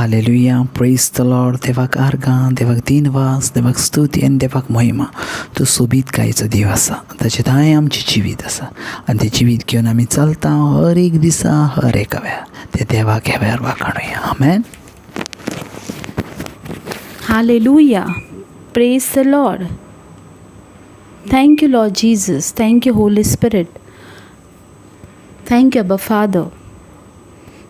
Hallelujah, प्रेज the Lord. देवाक आर्गां, देवाक दिनवास, देवाक स्तुती आनी देवाक महिमा. तो सोबीतकायेचो देव आसा, ताचे दायें आमचें जिवीत आसा आनी तें जिवीत घेवन आमी चलता हर एक दिसा, हर एका वेळार. ते देवाक ह्या वेळार वाखाणुया. आमेन. Hallelujah. Praise the Lord. Thank you, Lord Jesus. Thank you, Holy Spirit. Thank you, Abba Father.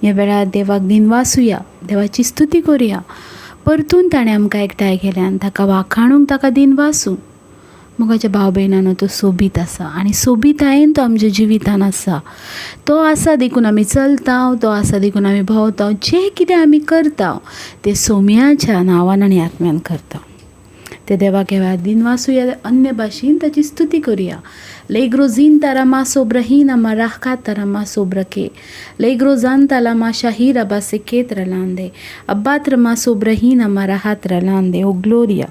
ह्या वेळार देवाक दिनवासुया, देवाची स्तुती करुया. परतून ताणें आमकां एकठांय केल्यान ताका वाखाणूंक, ताका दिनवासूंक. मोगाच्या भाव भयणांनो, तो सोबीत आसा आनी सोबीतायेन तो आमच्या जिवितान आसा. तो आसा देखून आमी चलता, तो आसा देखून आमी भोंवता. जें कितें आमी करता तें सोम्याच्या नांवान आनी आत्म्यान करता. ते देवाक ह्या वेळार दिनवासुया, अन्य भाशेन ताची स्तुती करुया. Legrozin sobrahina marahkatarama sobrake. Legrozantalama shahira baseketralande. Abbatrama sobrahina marahatralande. O Gloria.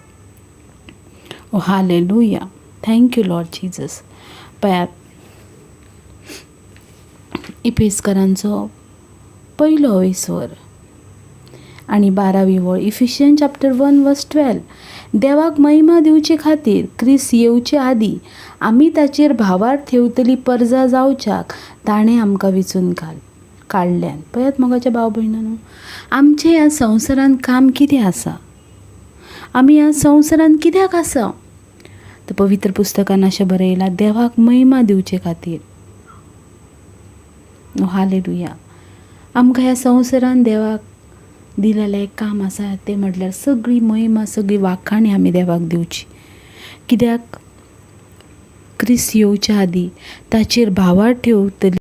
O hallelujah. Thank you, Lord Jesus. पळयात, इफेजकरांचो पयलो विसवर आनी 12वी वळ, Ephesian chapter 1 verse 12. देवाक महिमा दिवचे खातीर क्रिस येवचे आदीं आमी ताचेर भावार्थ ठेवतली परजा जावच्याक ताणें आमकां विचून काडल्यान. पळयात मोगाच्या भाव भयणांनो, आमचें ह्या संवसारांत काम कितें आसा, आमी ह्या संवसारांत कित्याक आसा? तर पवित्र पुस्तकान अशें बरयलां, देवाक महिमा दिवचे खातीर. हालेलुया. आमकां ह्या संवसारांत देवाक दिलेलें एक काम आसा, तें म्हटल्यार सगळी महिमा, सगळी वाखाणी आमी देवाक दिवची. कित्याक क्रिस येवच्या आदीं ताचेर भावार्थ ठेवतली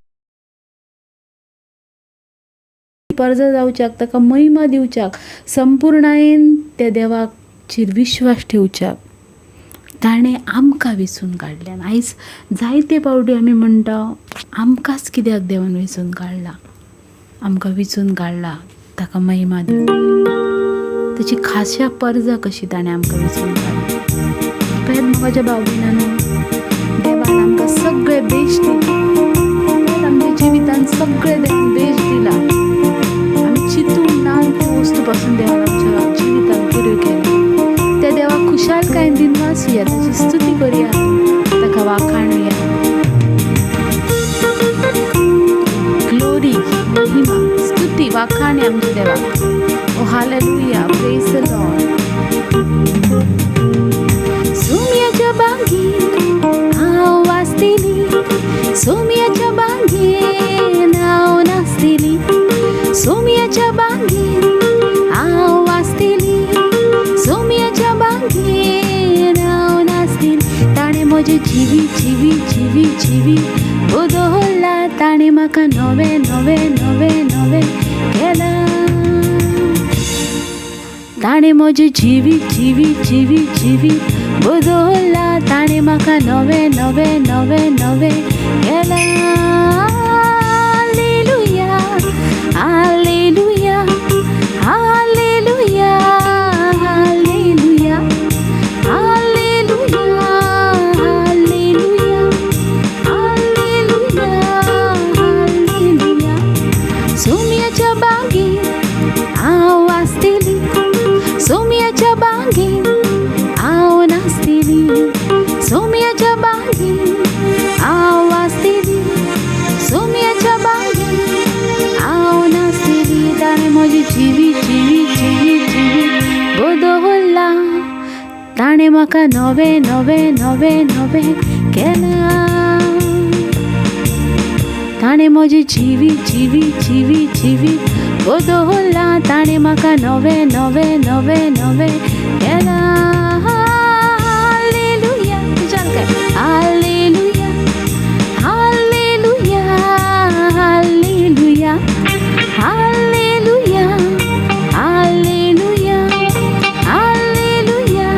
परजा जावच्याक, ताका महिमा दिवच्याक, संपुर्णायेन त्या देवाचेर विश्वास ठेवच्याक ताणें आमकां वेंचून काडल्यान. आयज जायते फावटी आमी म्हणटा, आमकांच कित्याक देवान वेंचून काडला? आमकां वेंचून काडला ताका महिमा दिवंक, ताची खाशा परजा कशी ताणें आमकां वेंचून काडली. पळयात मोगाच्या भाव भयणांनो, देवान आमकां सगळें बेश दिलें. आमच्या जिवितान सगळें देवान बेश दिलां. आमी चिंतूंक ना त्यो वस्तू पासून देवान आमच्या जिवितान पुऱ्यो केल्या. त्या देवाक खुशालकायेन दिनवासुया, ताची स्तुती करुया, ताका वाखाणुया. ग्लोरी, महिमा, स्तुती, वाखाणी आमच्या देवाक. ओ हालेलुया, प्रेज the Lord. सोम्याच्या बागेन हांव वाचतली, सोम्याच्या बागेन हांव नाचतली, सोम्याच्या बागेन हांव वाचतली, सोम्याच्या बागेन हांव नाचतली. ताणें म्हजें जिवीत जिवीत जिवीत जिवीत बदल्लां, ताणें म्हाका नवें नवें नवें नवें केलां. ताणें म्हजें जिवीत जिवीत जिवीत जिवीत बदल्लां, ताणें म्हाका नवें नवें नवें नवें केलां. Hallelujah, hallelujah, hallelujah, hallelujah, hallelujah, hallelujah, hallelujah, hallelujah. सोम्याच्या बागेन हांव वाचतली, सोम्याच्या बागेन हांव नाचतली, सोम्याच्या बागेन हांव वाचतली, सोम्याच्या बागेन हांव नाचतली. ताणें म्हजें जिवीत जिवीत जिवीत जिवीत बदल्लां, ताणें म्हाका नवें नवें नवें नवें केलां. ताणें म्हजें जिवीत जिवीत जिवीत जिवीत बदल्लां, ताणें म्हाका नवें नवें नवें नवें केलां. Hallelujah, hallelujah, hallelujah, hallelujah, hallelujah, hallelujah, hallelujah,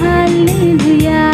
hallelujah.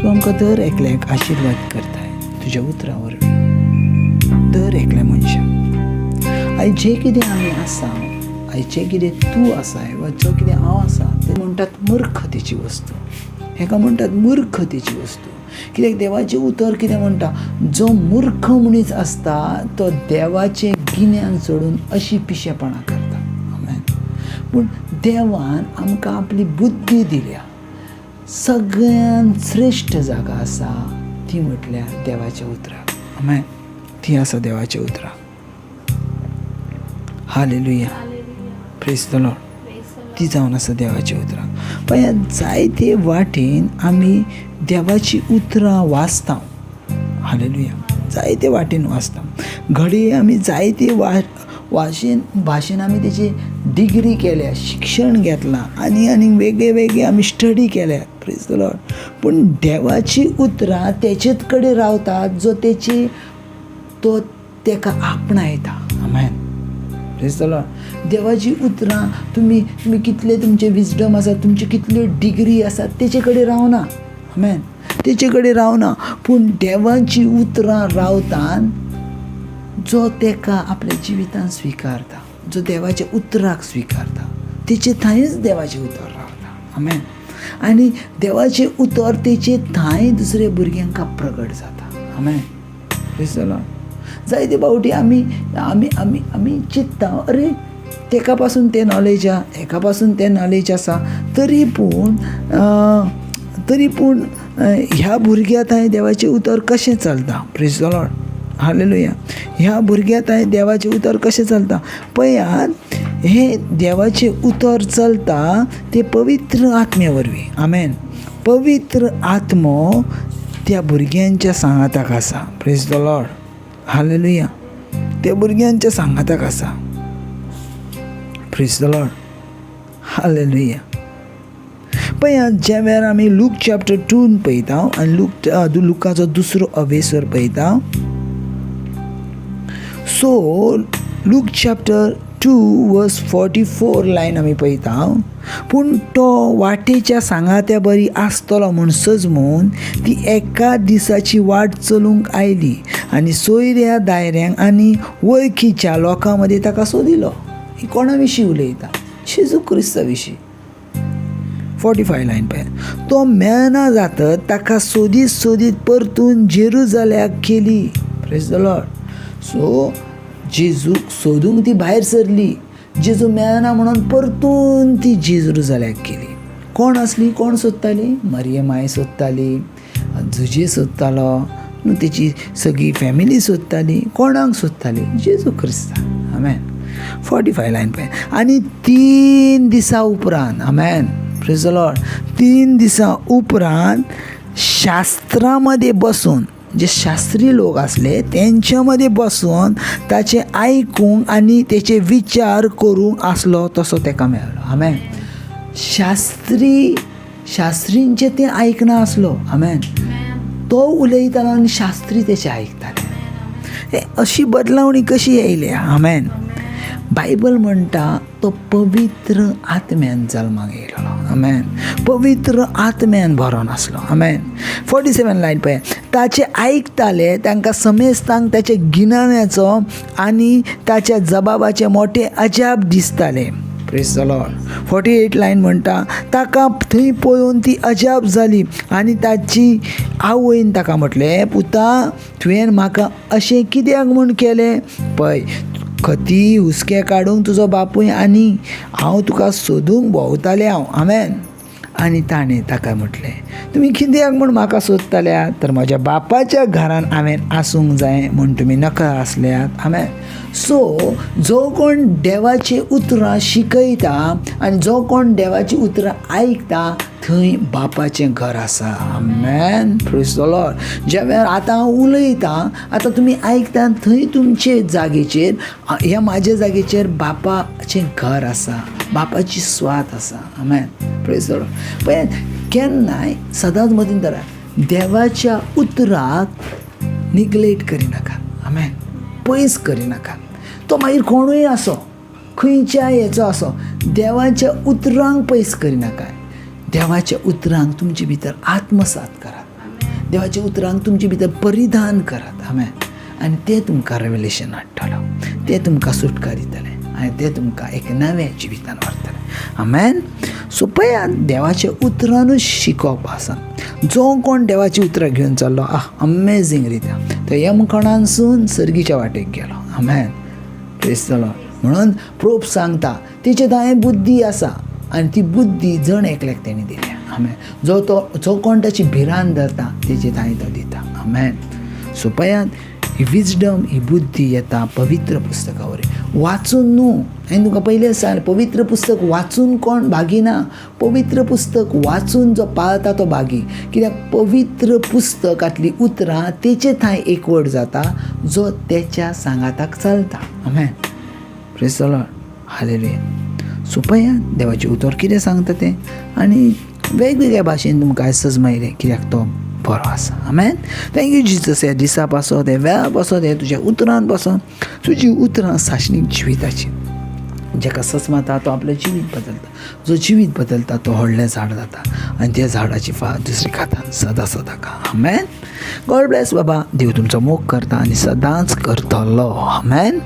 तूं आमकां दर एकल्याक आशिर्वाद करताय तुज्या उतरां वरवीं, दर एकल्या मनशाक. आयज जें कितें आमी आसा, आयज जें कितें तूं आसाय वा जो कितें हांव आसा, तें म्हणटात मूर्खतेची वस्तू. हेका म्हणटात मूर्खतेची वस्तू. कित्याक देवाचें उतर कितें म्हणटा, जो मूर्ख मनीस आसता तो देवाचें गिन्यान सोडून अशी पिशेपणां करता. आमेन. पूण देवान आमकां आपली बुद्धी दिल्या. सगळ्यान श्रेश्ठ जागा आसा ती म्हटल्यार देवाच्या उतराक. आमेन. ती आसा देवाच्या उतराक. Hallelujah, praise the Lord. ती जावन आसा देवाच्या उतरां. पळयात, जायते वाटेन आमी देवाची उतरां वाचता. हालेलुया. जायते वाटेन वाचता. घडये आमी जायते वाशेन भाशेन आमी तेची डिग्री केल्या, शिक्षण घेतलां आनी आनी वेगळे वेगळे आमी स्टडी केल्या. Praise the Lord. पूण देवाची उतरां तेचेच कडेन रावतात जो तेची तो तेका आपणायता. आमेन. Praise the Lord. देवाची उतरां तुमी तुमी कितले तुमचे विजडम आसा, तुमची कितल्यो डिग्री आसा, तेचे कडेन रावना. आमेन. तेचे कडेन रावना, पूण देवाची उतरां रावतान जो तेका आपल्या जिवितान स्विकारता, जो देवाच्या उतराक स्विकारता, तेचे थंयच देवाचें उतर रावता. आमेन. आनी देवाचें उतर तेचे थंय दुसऱ्या भुरग्यांक प्रगट जाता. आमेन. Praise the Lord. जायते फावटी आमी आमी आमी आमी चिंत्ता, अरे तेका पासून तें नॉलेज आहा, हेका पासून तें नॉलेज आसा, तरी पूण ह्या भुरग्या थंय देवाचें उतर कशें चलता? Praise the Lord. Hallelujah. ह्या भुरग्या थंय देवाचें उतर कशें चलता? पळयात, हें देवाचें उतर चलता तें पवित्र आत्म्या वरवीं. आमेन. पवित्र आत्मो त्या भुरग्यांच्या सांगाताक आसा. Praise the Lord. Hallelujah. त्या भुरग्यांच्या सांगाताक आसा. Praise the Lord. Hallelujah. पळयात, ज्या वेळार आमी लूक चॅप्टर 2 पळयता आनी लुकाचो दुसरो अवेसर पळयता, so Luke chapter 2 verse 44 line आमी पळयता, पूण तो वाटेच्या सांगात्या बरी आसतलो म्हूण सजमून ती एका दिसाची वाट चलूंक आयली आनी सोयऱ्या दायऱ्यांक आनी वळखीच्या लोकां मदीं ताका सोदिलो. ही कोणा विशीं उलयता? जेजू क्रिस्ता विशीं. 45 लायन पळय, तो मेळना जातत ताका सोदीत सोदीत परतून जेरुजाल्याक गेली. Praise the Lord. सो जेजूक सोदूंक ती भायर सरली. जेजू मेळना म्हणून परतून ती जेरुजाल्याक गेली. कोण आसली? कोण सोदताली? मरियम माय सोदताली, जुजे सोदतालो, न्हू तेची सगळी फॅमिली सोदताली. कोणाक सोदताली? जेजू क्रिस्ता. आमेन. 45 लायन पळय, आनी 3 दिसां उपरांत, आमेन, प्रेज the Lord, 3 दिसां उपरांत शास्त्रां मदें बसून, जे शास्त्री लोक आसले तेंच्या मदें बसून ताचें आयकूंक आनी तेचे विचार करूंक आसलो तसो तेका मेळ्ळो. आमेन. शास्त्रींचें तें आयकना आसलो. आमेन. तो उलयतालो आनी शास्त्री तेचें आयकताले. हे अशी बदलावणी कशी येयल्या? आमेन. बायबल म्हणटा तो पवित्र आत्म्यान जल्माक येयलो. आमेन. पवित्र आत्म्यान भरोन आसलो. आमेन. 47 लायन पळय, ताचे आयकताले तांकां समेस्तांक ताच्या गिन्यानाचो आनी ताच्या जबाबाचे मोठे अजाप दिसताले. Praise the Lord. 48 line म्हणटा, ताका थंय पळोवन ती अजाप जाली आनी ताची आवयन ताका म्हटलें, पुता, तुवें म्हाका अशें कित्याक म्हूण केलें? पळय, खती हुस्के काडूंक तुजो बापूय आनी हांव तुका सोदूंक भोंवतालें हांव. आमेन. आनी ताणें ताका म्हटलें, तुमी कित्याक म्हूण म्हाका सोदताल्यात? तर म्हज्या बापाच्या घरान हांवें आसूंक जाय म्हूण तुमी नकळ आसल्यात. आमेन. सो जो कोण देवाचीं उतरां शिकयता आनी जो कोण देवाचीं उतरां आयकता थंय बापाचें घर आसा. आमेन. Praise the Lord. ज्या वेळार आतां हांव उलयतां, आतां तुमी आयकता, थंय तुमचे जागेचेर, ह्या म्हाज्या जागेचेर बापाचें घर आसा, बापाची स्वात आसा. आमेन. Praise the Lord. पळय, केन्नाय सदांच मतीन धरा, देवाच्या उतराक निग्लेक्ट करिनाका. आमेन. पयस करिनाका. तो मागीर कोणूय आसो, खंयच्याय हेचो आसो, देवाच्या उतरांक पयस करिनाका. देवाच्या उतरांक तुमचे भितर आत्मसात करात. देवाच्या उतरांक तुमचे भितर परिधान करात. आमेन. आनी तें तुमकां रेवलेशन हाडटलो, तें तुमकां सुटका दितलें आनी तें तुमकां एक नव्या जिवितान व्हरतलें. आमेन. सो पळयात, देवाच्या उतरानूच शिकोवप आसा. जो कोण देवाची उतरां घेवन चल्लो अमेझींग रित्या तो यमखणानसून सर्गीच्या वाटेक गेलो. आमेन. प्रेज the Lord. म्हणून प्रोब सांगता तिचे दायें बुद्धी आसा आनी ती बुद्धी जण एकल्याक तेणी दिल्या. आमेन. जो तो जो कोण ताची भिरांत धरता तेचे दायें तो दिता. आमेन. सो पळयात, ही विजडम, ही बुद्धी येता पवित्र पुस्तका वरवीं, वाचून न्हू. हांवें तुमकां पयलें सांगलें, पवित्र पुस्तक वाचून कोण भागिना. पवित्र पुस्तक वाचून जो पाळता तो भागी. कित्याक पवित्र पुस्तकांतलीं उतरां तेचे थंय एकवट जाता जो तेच्या सांगाताक चलता. आमेन. Praise the Lord. Hallelujah. So पळयात देवाचें उतर कितें सांगता तें आनी वेगवेगळ्या भाशेन तुमकां आयज सजमयलें कित्याक तो बरो आसा. आमेन. Thank you Jesus. ह्या दिसा पासत, ह्या वेळा पासत, ह्या तुज्या उतरान पासत, तुजी उतरां सासणीक जिविताची. जेका सजमाता तो आपलें जिवीत बदलता, जो जिवीत बदलता तो व्हडलें झाड जाता आनी त्या झाडाची फाळ दुसरी खाता सदां सदां खा. आमेन. गॉड ब्लेस बाबा. देव तुमचो मोग करता आनी सदांच करतलो. आमेन.